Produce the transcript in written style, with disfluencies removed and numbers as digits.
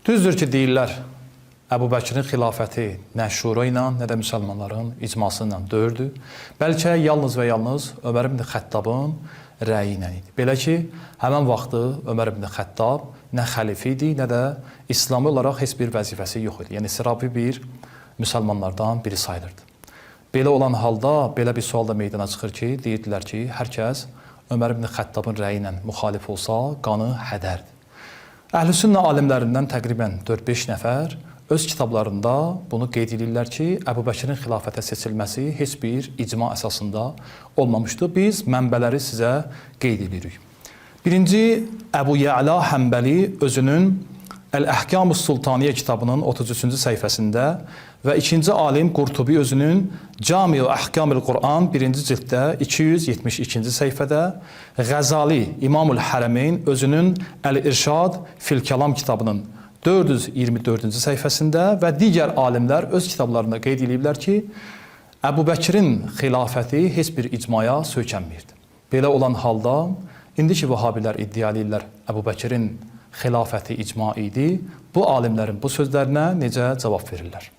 Düzdür ki, deyirlər, Əbu Bəkirin xilafəti nə şura ilə, nə də müsəlmanların icması ilə deyildi. Bəlkə yalnız və yalnız Ömər ibn Xəttabın rəyi ilə idi. Belə ki, həmən vaxtı Ömər ibn Xəttab nə xəlifə idi, nə də İslami olaraq heç bir vəzifəsi yox idi. Yəni sıravi bir müsəlmanlardan biri sayılırdı. Belə olan halda belə bir sual da meydana çıxır ki, deyirdilər ki, hər kəs Ömər ibn Xəttabın rəyi ilə müxalif olsa, qanı hədərdir. Əhl-i Sünnə alimlərindən təqribən 4-5 nəfər öz kitablarında bunu qeyd edirlər ki, Əbu Bəkirin xilafətə seçilməsi heç bir icma əsasında olmamışdı. Biz mənbələri sizə qeyd edirik. Birinci, Əbu Ya'la Həmbəli özünün Əl-Əhkamus Sultaniyyə kitabının 33-cü səhifəsində və ikinci alim Qurtubi özünün Camiu Əhkamil Quran 1-ci cilddə 272-ci səhifədə, Qəzali İmamul Hərəmeyn özünün Əl-İrşad fil Kəlam kitabının 424-cü səhifəsində və digər alimlər öz kitablarında qeyd ediblər ki, Əbu Bəkirin xilafəti heç bir icmaya söykənmirdi. Belə olan halda indiki Vahhabilər iddia edirlər Əbu Bəkirin xilafəti icma idi. Bu alimlərin bu sözlərinə necə cavab verirlər?